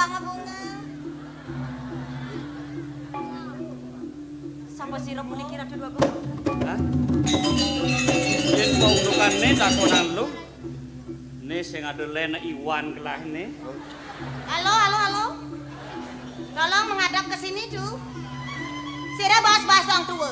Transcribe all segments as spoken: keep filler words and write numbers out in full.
Bunga. Sapa sira puniki, Ratu Déwagung? Hah? Yén paundukané takonan lu, né sing ada lén iwan gelahné. Halo, halo, halo. Tolong menghadap ke sini, Du. Sira baos-baos wong tua.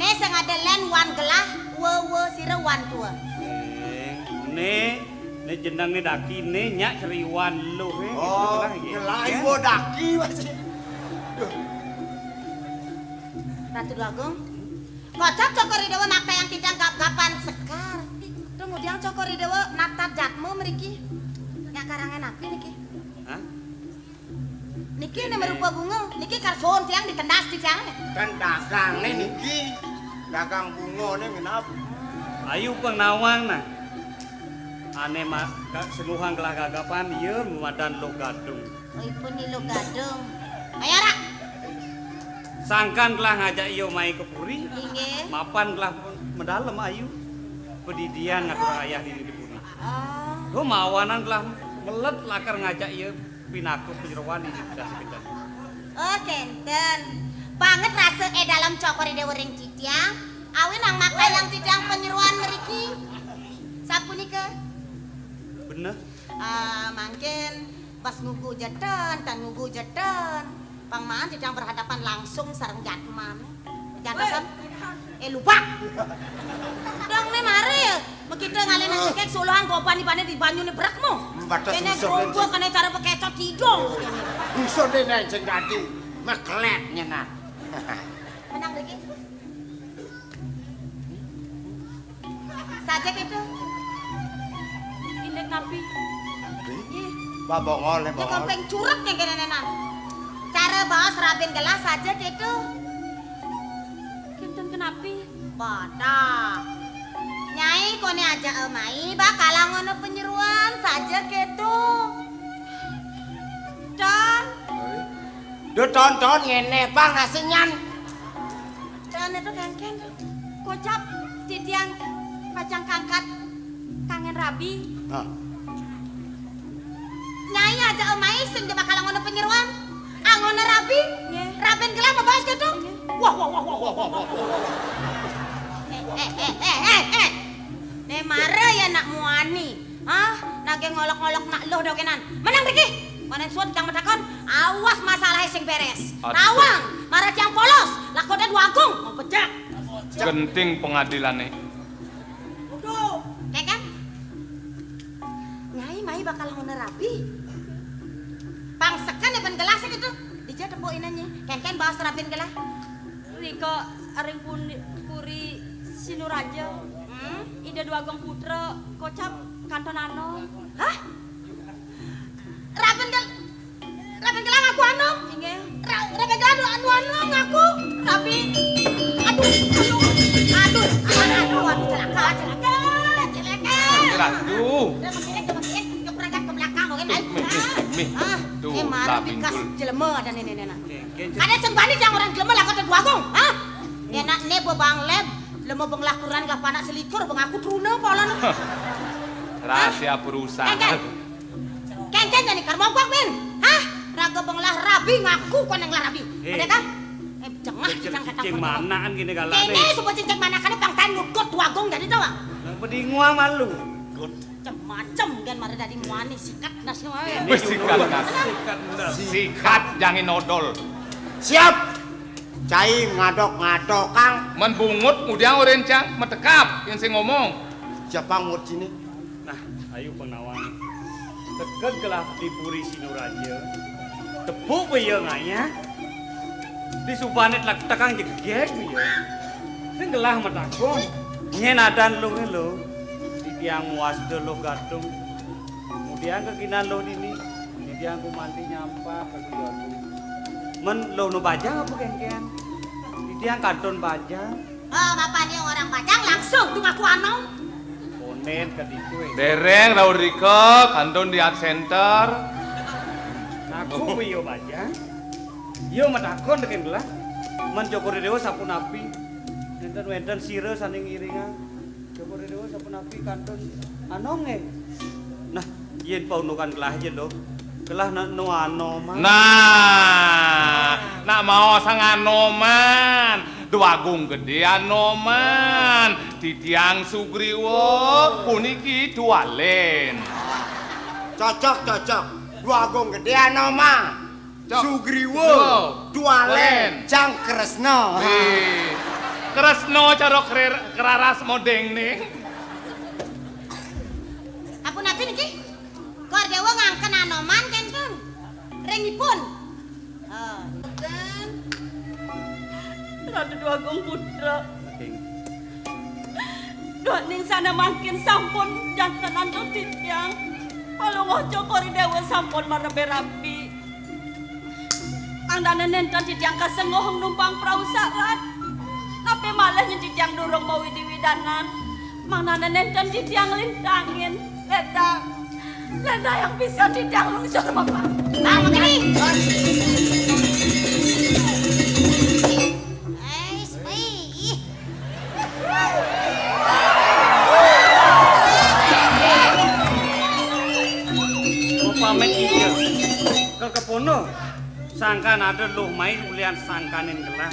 Né sing ada lén wan gelah, we, we, sira wan tua. Eh, né, né jeneng né daki, né nyak ceriwan lu, eh, gitu. Oh, lah, iya. Ngelai, ya. Gua daki masih. Duh. Ratu Déwagung, kocap Cokor I Déwa maktayang titiang gap-gapan sekar. Kemudian Cokor I Déwa nata jatma mriki. Nyak karangan apa niki? Hah? Niki né merupa bunga, niki karson tiang ditendas titiang. Kan dagangné niki, dagang bungané minab. Ayu pang nawang nah. Ané ma-, ka-, senuhang gelah gagapan, iya madan Luh Gadung. Oh, ipun Ni Luh Gadung. Ayo, Rak. Sangkan gelah ngajak iya mai ke puri. Inggih. Mapan gelah medalem ayu. Pedidian ngatur ayah dini di puri. Oh. Tuh mawanan gelah melet lakar ngajak iya pinaka panyeroan di dasa kénten. Oh, kénten. Banget rasa é dalem Cokor I Déwa ring titiang. Awinang maktayang titiang panyeroan mriki. Sapunika? Bener. Ah, mangkin pas ngugu jeten, tan ngugu jeten. Pang maan titiang berhadapan langsung sareng jatman. Jantosan. Eh, lubak. Dong né mare ya. Makita ngalih nang cekek solohan goban ibané di banyu né brekmu. Batas kéné ngusur gombok kéné cara pakécot tidong. Ngusur né sing dadi. Meklét nyenan. Menang lagi. Saja gitu. Indik napi? Babongol, ya, babongol. Kampeng curut yang kena nenan. Cara baos rabin gelas saja gitu. Kinten kenapi? Pada. Nyai kone aja emai, bakal ngono penyeruan saja gitu. Dan Duh, ton-ton ngene, Bang, nasi nyan. Dan itu kengken. Kocap, titiang pacang kangkat kangen rabi. Hah? Nyai aja emai sing dia bakal ngono penyeruan. Angono rabi, nggih. Rabin gelah mabas gitu. Nggih. Wah, wah, wah, wah, wah, wah, wah. Eh, eh, eh, eh, eh, eh. Ne mara ya nak muani. Hah? Nagih ngolok-ngolok nak luh dokenan. Menang mriki. Manen suwun kang medakon, awas masalahe sing beres. Aduh. Nawang, mara tiang polos, lakote Dwagung, mau pecah. Genting pengadilane. Uduh, keken. Nyai mai bakal ngono rabi. Pang seken ya ben gelas gitu. Dija tepuk inenye. Keken baos rabin gelah. Rika ring puni-, puri Sinuraja. Hmm? Ida Dwagung Putra kocap kanton anom. Hah? Raben gel-, Raben gelah ngaku anom? Inggih. Ra-, Raben gelah anu, anu, anu ngaku. Tapi, aduh, aduh, aduh, aduh, aduh, celaka, celaka, celaka. Ratu. Udah, makin, udah, makin. Yuk, berangkat ke belakang, oke, baik. Mih, mih, mih. Ah, tuh, eh, mara labing bikas dul. Jelema ada nenek-nenek. Oke, oke. Kada sing bani yang orang jelema lakukan dua gong, hah? Enak ne bo Bang Leb, lemo benglah kuran lah panak selikur, bang aku truna polon. Rahasia perusahaan. Kengken. Kengken jani kar mogok, men. Hah? Raga benglah rabi ngaku kon yang lah rabi. Eh. Ada kah? Eh, jengah, jengah kata cicing mana kan gini galak. Kene nih. Suba cicing mana kan pang tan ngukut dua gong jadi tawa. Nang pedingua malu. Macem-macem kan mara dadi muani sikat nas wae. Wis sikat nas. Sikat jangin odol. Siap. Cai ngadok-ngadok, Kang. Men bungut mudiang oren cang metekap yang sing ngomong. Siapa ngut sini? Nah, ayo penawang. Teged gelah di puri Sinuraja. Tepuk baya ngayah. Di subane telak tekang jegeg ya. Sing gelah matakon. Nyen adan luh lo. Di tiang muas de luh gadung. Kemudian kekinan luh dini. Di tiang kumanti nyampah ke luh gadung. Men luh nu bajang apa kengken? Di tiang kantun bajang. Oh, bapak ni orang bajang langsung tu ngaku anom. Konen ke ditu, eh. Dereng Raurika kantun di Art Center. Ngaku ku iyo bajang. Iyo matakon deken gelah. Men Cokor I Dewa sapunapi. Nenten wenten sira saning iringan. Cokor I Dewa sapunapi kantun anom, eh. Nah, yen paundukan gelah aja lo. Gelah nak no Anoman. Nah, nak mau sang Anoman, Dwagung Gedé Anoman, titiang Sugriwa, puniki Dwalen. Cocok, cocok. Dwagung Gedé Anoman. Cok. Sugriwa. Sugriwa. Dwalen. Dwalen. Jang Kresna. Nih. Kresna cara krer-, keraras modeng nih. Ampun, ampun iki. Kor Dewa ngangken Anoman kenten. Ringipun. Oh. Ratu Dwagung Putra. King. Duaning sana mangkin sampun janten antuk titiang. Palungguh Cokor I Dewa sampun marebe rabi. Mangdane nenten titiang kasenguh numpang prau sarat. Tapi malih nyen titiang durung mawidi-widanan. Mangdane nenten titiang lintangin. Leda. Leda yang bisa titiang lungsur, Bapak. Bang Menteri. Eh, sepi. Upamit iya. Kekepono. Sangkan ada luh mai ulian sangkanin gelah.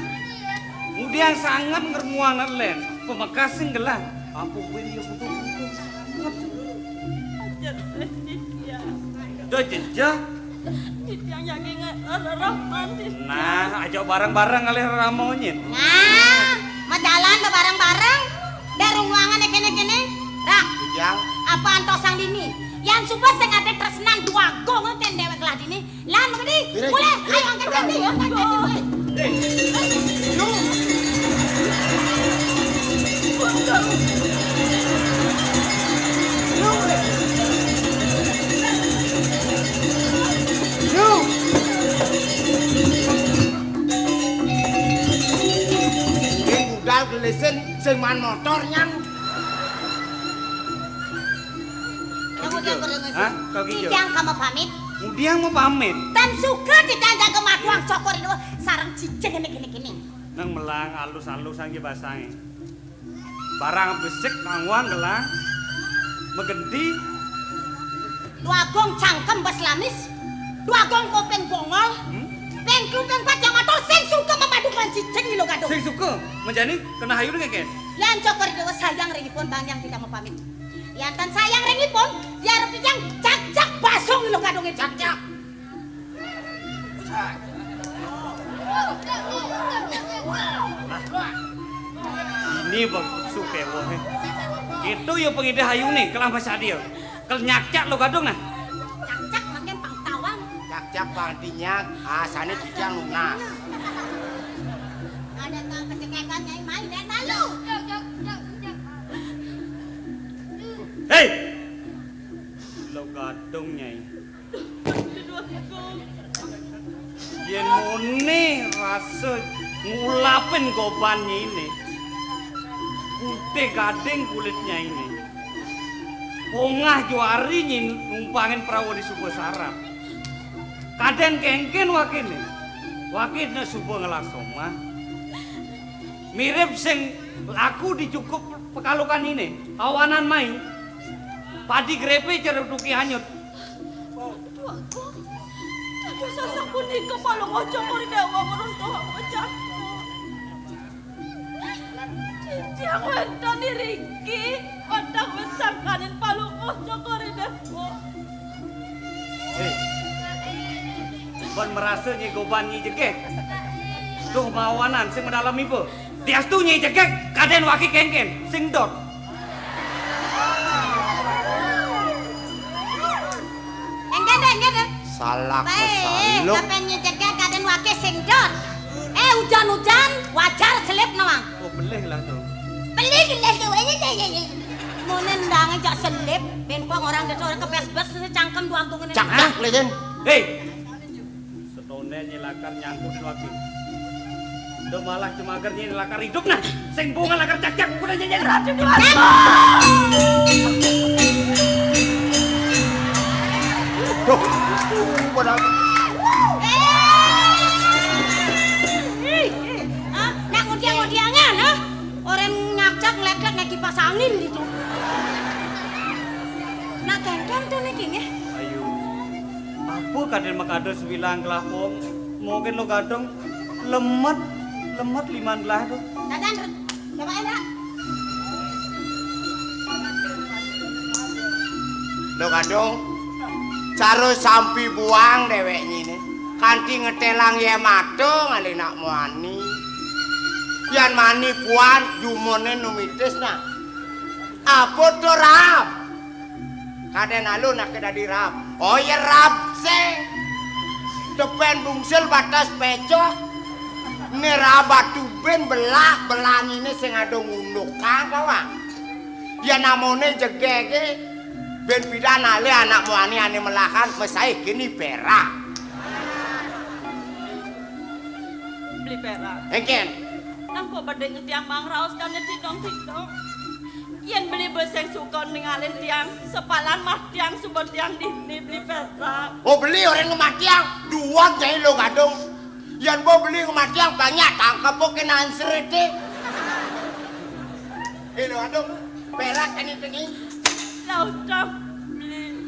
Ngudiang sanget ngrmuang nelen, pamekasing gelah. Apa kuwi ya butuh-butuh sanget. Ajar, Sia. Duh, jejeh. Titiang yakin ngarahman, Sia. Nah, aja bareng-bareng ngalih rerama nyin. Nah, majalan bebareng-bareng. Darung ruangane kene-kene. Rak. Titiang. Apa antosang dini? Yan suba sing ate tresnan Dwagung ten dewek lah dini. Lan mengedi. Diri, mulai, diri, ayo angkat diri, kaki, angkat kaki, mulai. Yuk. Yuk. Yuk. Sing budal gelisin, sing man motor nyang. Kau gitu? Hah? Kau gitu? Titiang kamu pamit. Ngudiang mau pamit. Tan suka titiang jaga maduang Cokor I Dewa sareng cicing ini, gini, gini. Nang melang alus-alus aja basange. Barang besik nangwan gelang. Megenti. Dwagung cangkem bas lamis. Dwagung kopeng bongol. Hmm? Peng klupeng pat yang matur sing suka memadukan cicing ilo gadung. Sing suka menjani kena hayu dengan ken. Yan Cokor I Dewa sayang ringipun bang yang tidak mau pamit. Yan tan sayang ringipun, ya repi yang cak-cak basong ilo gadung ini. Cak-cak. Ini bang supe wohe. Itu ya pengide hayu nih, kelah Mas Adil. Kel nyakcak lo gadung nah. Nyakcak makin pang tawang. Nyakcak pang tinyak, asane titiang lunas. Ada kang kecekekan nyai main dan malu. Hei! Lo gadung nyai. Yen muni rasa ngulapin goban nyine, putih gading kulitnya ini. Pongah juari nyin numpangin perahu di Suba Sarap. Kaden kengken wakine. Wakine Suba ngelasoma. Mirip sing laku di cukup pekalukan ini. Awanan mai. Padi grepe cerutuki anyut. Duh, aku. Dados sasapunika palungguh Cokor I Dewa meruntuh wajahku. Titiang wénten iriki, wantah wit sangkaning palungguh Cokor I Dewa. Hei. Ban merasa nyi goban nyi jegeg. Duh mawanan sing medalem iba. Diastu nyi jegeg, kaden waki kengken, sing dot. Enggak deh, enggak deh. Salak. Baik, saluk. Kapan nyi jegeg kaden waki sing dot. Eh, hujan-hujan, wajar selip nawang. Oh, belih lah tuh. Belih geleh tuh, ini deh, ini. Mone ndange cak selip, ben pong orang desa orang kepes-bes cangkem duang tungene. Cak, cak, lesen. Hei. Setone nyi lakar nyangkut lagi. Udah malah cemager nyi lakar hidup nah. Sing bunga lakar cak-cak, udah nyanyi. Ratu dua. Duh, padahal. Eh, eh, ah, nak ngudiang-ngudiangan, ah. Orang nyakcak ngelek-lek naik kipas angin gitu. Nak kengkeng tuh nih, King, ya. Ayo. Apa Kadén makada sabilang gelah pong. Mungkin Luh Gadong lemet, lemet liman gelah to. Dadan, coba enak. Luh Gadong, cara sampi buang déwékné né. Kanti ngetélang yé mata ngalih nak muani. Yan mani puan jumoné numitis nah. Apa to rab? Kadén alun aké dadi rab. Oh ya rab sing. Tepén bungsil batas pécok. Né rab atubin belah, belanginé sing ada ngundukang kawang. Ya namoné jegégé. Bén pidan alih anak muani ané melahan mesaih kéné pérak. Beli pérak. Éngkén. Nang kok beding tiang mangraos kané tidong-tidong. Yén beli beseng suka ningalin tiang, sepalan mah tiang suba tiang dini beli pérak. Oh, beli orang ngematiang, dua jai Luh Gadong. Yén bo beli ngematiang banyak tangkep bo kena ansrete. Eh, Luh Gadong, pérak kan itu nih. Lah utang beli.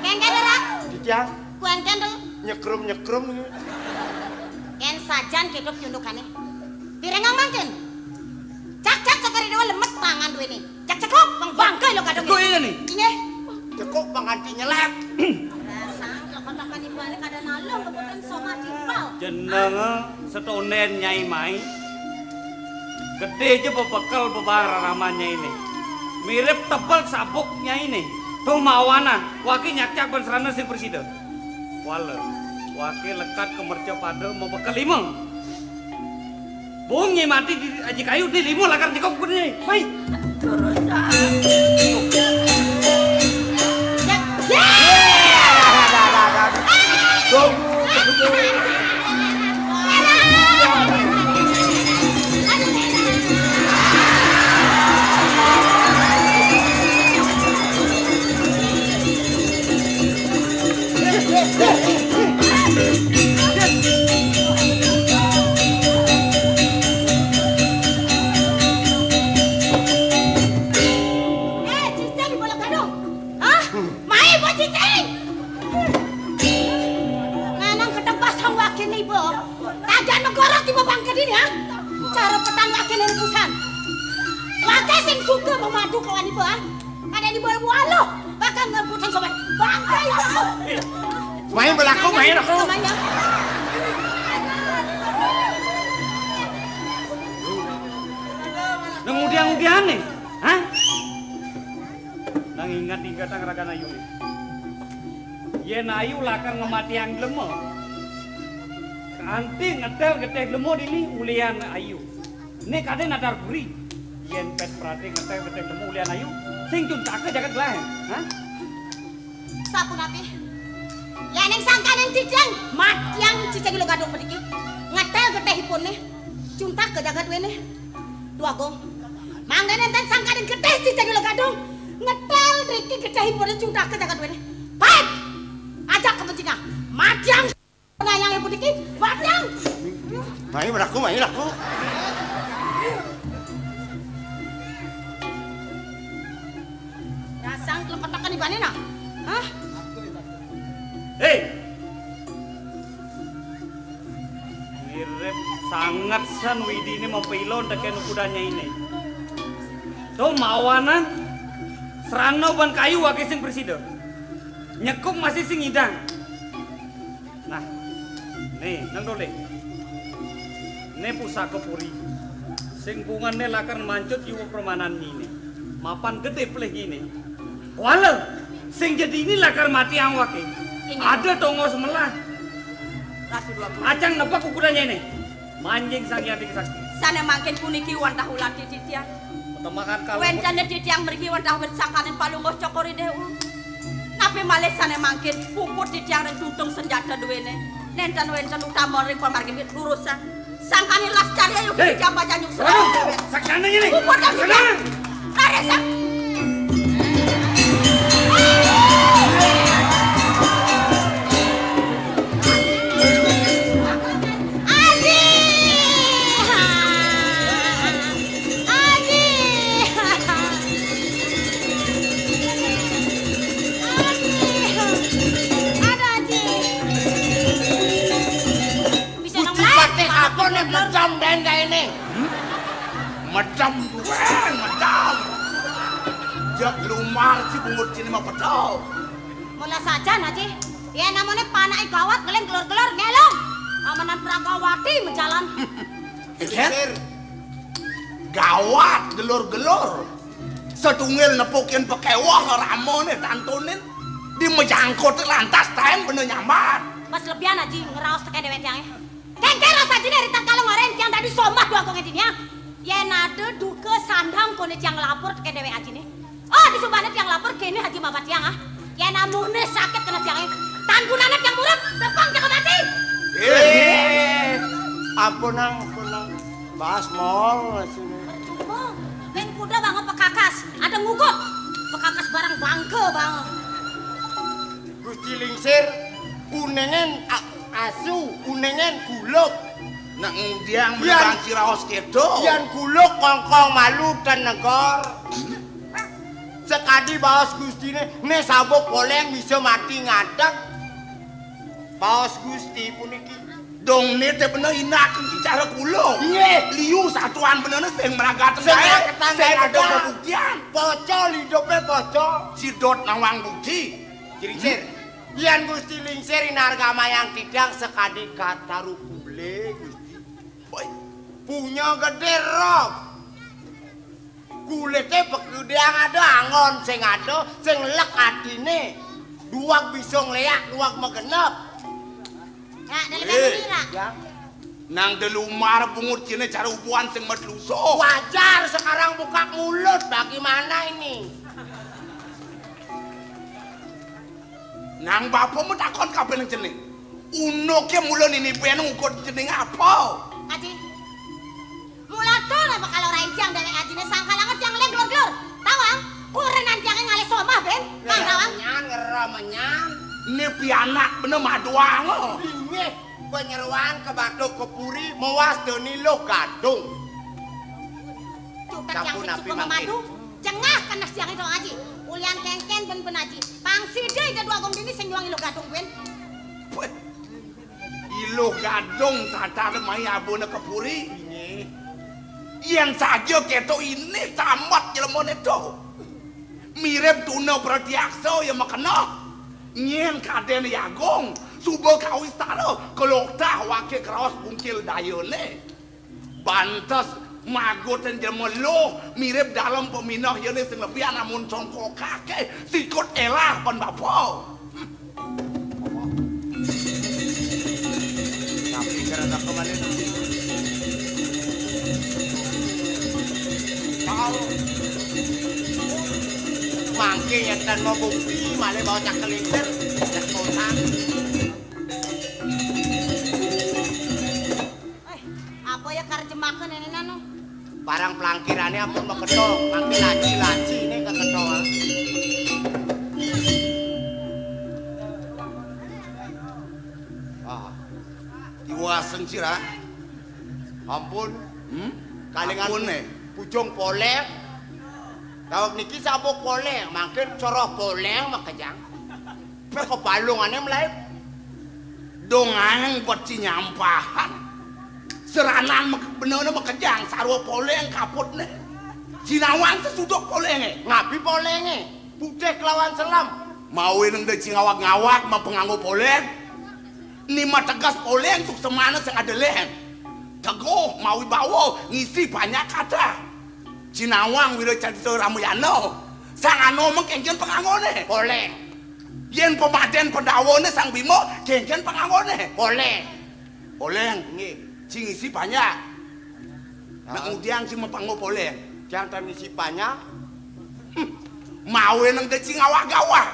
Kéngkén ora? Titiang. Kuéngkén to. Nyekrum-nyekrum. Kén sajan kétok junduk kané. Pirengang mangkin. Cak-cak cakari déwa lemet tangan duwéné. Cak cekuk, Bang Bangké Luh Gadong. Cekuk iya nih. Inggih. Cekuk pangganti nyelek. Rasang, lekotakan ibané kada nalung, kebutan soma timpal. Jeneng setondén Nyai Mai. Gedé ja bebekel bebaang raraman Nyainé. Mirip tebel sabuk Nyainé. Tuh mawanan, waké nyakcak ban serana sing presida. Wala, waké lekad ka mercapada mabekel lima. Bung nyai mati di aji kayu, di lima lakar nyekop gedé. Mai. Terus, ah. Eh, cicing bola gadung. Hah? Mai buat cicing. Nganang ketebas sang wakin ibu. Tajan negara tiba bangkit ini, ha? Cara petang wakin rebusan. Waké sing suka memadu kawan ibu, ha? Ada di bawah waluh, bakal ngebutin sobat. Bangkai ibu. Main belaku, main aku. Namanya. Nang udiang-udiané, ha? Nang ingat-ingat nang ragan ayuné. Yén ayu lakar ngematiang dlema. Kanti ngetél getih dlema dini ulian ayu. Né kadén natar buri. Yén pét prati ngetél getih dlema ulian ayu, sing cuntaka jagat gelah, ha? Sapunapi? Yéning sangkaning titiang matiang cicing Luh Gadung puniki. Ngetél getihipuné cuntaka jagat duéné. Duh Agung. Mangda nénten sangkaning getih cicing Luh Gadung. Ngetél riki getihipuné cuntaka jagat duéné. Paid! Ajak kepentingan. Matiang Nayang ibu niki, batang. Mai belaku, mai belaku. Rasang kelepetakan ibané nah. Hah? Hei. Mirip sanget san Widi ini mau pilon tekén kuda Nyainé. Tuh mawanan serana ban kayu waké sing presida. Nyekuk masih sing ngidang. Nah, né, nang dolé. Né pusaka puri. Sing bungané lakar mancut jiwa permanan Nyainé. Mapan gedé pelih Nyainé. Wala, sing jadi ini lakar mati angwaké. Inggih. Ada tongos melah. Ratu dua puluh. Acang nebak ukurannya ini. Manjing Sang Hyang Tinggi Sakti. Sané mangkin puniki wantah ulati titiang. Petemahan kalungguh. Wénten titiang mriki wantah wit sangkaning palungguh Cokor I Déwa. Napi malih sané mangkin puput titiang ring tuntung senjata duwéné. Nénten wénten utama ring pamargi wit lurusan. Sangkaning las carya yuk. Hei, jampa janjuk waduh, serang. Saksana ini. Puput dan saksana. Titiang. Laris. Aji! Aji! Aji! Ada Nek medem dén kaéné. Medem duwén, medem. Jak lumar si bungut sini mah peto. Mula sajan, Aji. Yén amoné panaké gawat, gelén gelur-gelur, nélong. Amanan Pragawati majalan. Sir. Gawat gelur-gelur. Satunggal nepukin pakéweh ramoné tantunin. Di majangkut lantas taén bener nyambat. Pas lebihan, Aji, ngraos tekén déwék tiangé. Kénkén raos ajiné ri tangkal ngoréng tiang dadi somah duang kongé dini, ah. Yén ada duka sandang koné tiang lapor tekén déwék ajiné. Oh, disubané tiang lapor kéné aji mabat tiang, ah. Yén amoné sakit kena tiangé. Tan gunané tiang murub, tepang tiang mati. Eh, ampun, Nang, ampun, Nang. Baas mol sini. Percuma. Bén kuda banget pekakas, ada ngugut. Pekakas barang bangké banget. Gusti Lingsir, unéngén a-, asu, unéngén guluk. Nak ngudiang Yén, mendang ciraos kéto. Yén guluk kongkong malu ten negor. Sekadi baos Gustiné, né sabuk poléng bisa mati ngadeg. Baos Gusti puniki. Dong né té bener indak cara kula. Nggih. Liu satuan bener sing meragat. Sing meragat, sing ada pembuktian. Pocol hidupé pocol. Sidot nawang bukti. Lingsir. Hmm? Yén Gusti Lingsir inargamayang titiang sakadi kataru kulé, Gusti. Woi. Punya gedé roh. Kulité pegedéang ada anggon sing ada, sing lek atiné. Duweg bisa ngléak, duweg magenep. Ya, dari Eh. Bani Mira. Ya. Nang delumar bungut kéné cara ubuhan sing matluso. Wajar sekarang buka mulut, bagaimana ini? Nang bapa matakon kabéh nang cening. Unuké mula nini bén ngugut cening apa? Aji. Mula to napa kala ora enjang déwék ajiné sangkalangan tiang lem glur-glur. Tawang, kurenan tiangé ngalih somah bén. Kang Tawang. Menyan, ngera menyan. Né pianak bener maduang. Inggih, panyeroan ka Bathara Puri mawas deni Luh Gadung. Cutet tiang Sampun sing api suka mangkin. Mamadu. Cengah kenes tiangé dong aji. Ulian kénkén bén-bén aji. Pang sida Ida Dwagung dini sing nyuang Luh Gadung bén. Wéh. Iluh Gadung tatar mai abana ka puri. Inggih. Yén saja kéto ini tamat jelemané to. Mirib tuna pratyaksa ya makena. Nyén kadén yagung suba kawistara ka loktah waké kraos bungkil dayané. Bantes magutin jelema luh mirib dalem paminah yané sing lebihan amun congkokaké sikut elah pan bapa. Tapi kerana kembali mangké yén tan mau bukti malih bawa cak kelintir cak kosan. Eh, apa ya karjemaken ini nanu? Parang plangkirané ampun maketha, mangké laci-laci né kaketha. Ah. Tiwaseng sira. Ampun. Hmm? Kalingan Ampun, eh. Pujung poléng. Daweg niki sabuk poléng, mangkin soroh poléng makejang. Pé kebalungané melaib. Dongaang bet cinyampahan. Seranan mek-, benana makejang sarwa poléng kaputné. Sinawang sesuduk poléngé. Ngabi poléngé? Putih kelawan selem. Mawi nang da cingawag-ngawag mapanganggo poléng. Ni mateges poléng suksemana sing ada lén. Teguh mawi bawa ngisi banyak kata. Cinawang wira carita Ramayana. Sang Anoma kénkén panganggoné. Poléng. Yén pamadén Pandawané Sang Bima, kénkén panganggoné. Poléng. Poléng. Nggih. Sing isi banyak. Nak ngudiang sing mapanggo poléng. Jang tan isi banyak. Hmm. Mawi nang da cingawag-ngawag.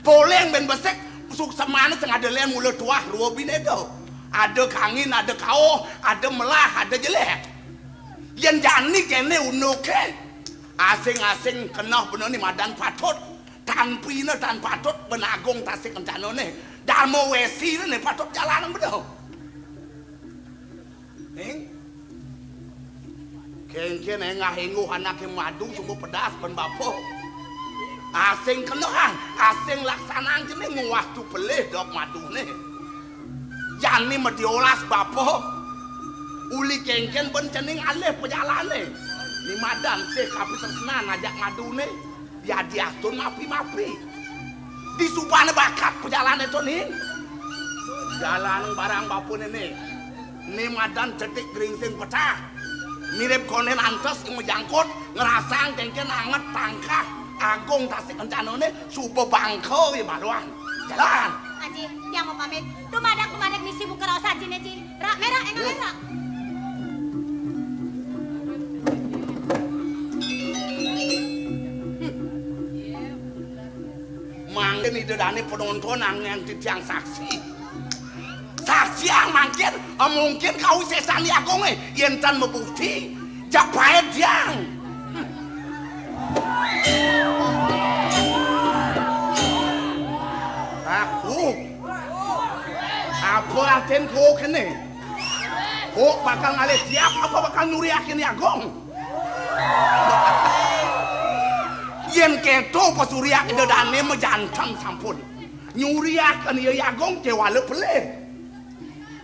Poléng bén besik, suksemana sing ada lén mula tuah rua binéda. Ada kangin, ada kauh, ada melah, ada jelék. Yén jani kéné unduké. Asing-asing keneh beneh ni madan patut. Tan pina tan patut bén agung tasih kencanané. Darma wésiné patut jalanang beneh. Ning. Kénkén éngah-éngguh anaké madu sumba pedas bén bapa. Asing kenehang, asing laksanang cening nguwah tu pelih dok maduné. Jani madiolas bapa. Uli kéngkén bén cening alih pajalané. Ni madan sih kapitresnan ajak maduné. Diadi astun mapi-mapi. Disubana bakat pajalané to ning. Jalan barang bapuné né. Ni madan cetik gringsing pecah. Mirip kondén antes ing majangkut, ngrasang kéngkén anget tangkah. Agung tasih kencanané, suba bangka ya maluan. Jalan. Aji, tiang mau pamit. Dumadak, dumadak misi muka raos ajiné, Ji. Rak merah, enggak merah. Mangkin Ida Dané penonton angin titiang saksi. Saksiang mangkin, mungkin kawisésan Ni Agungé, yén tan mabukti, jak paéd tiang. Aku. Apa artin kok kéné? Kok bakal ngalih tiang apa bakal nyuriakin Ni Agung? Yén kéto pasuryak Ida Dané majanten sampun. Nyuriakin ya Ni Agung kéwala pelih.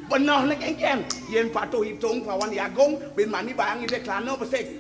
Benehné kéngkén, yén patuh itung pawan Ni Agung, bin mani baang idih klana besik.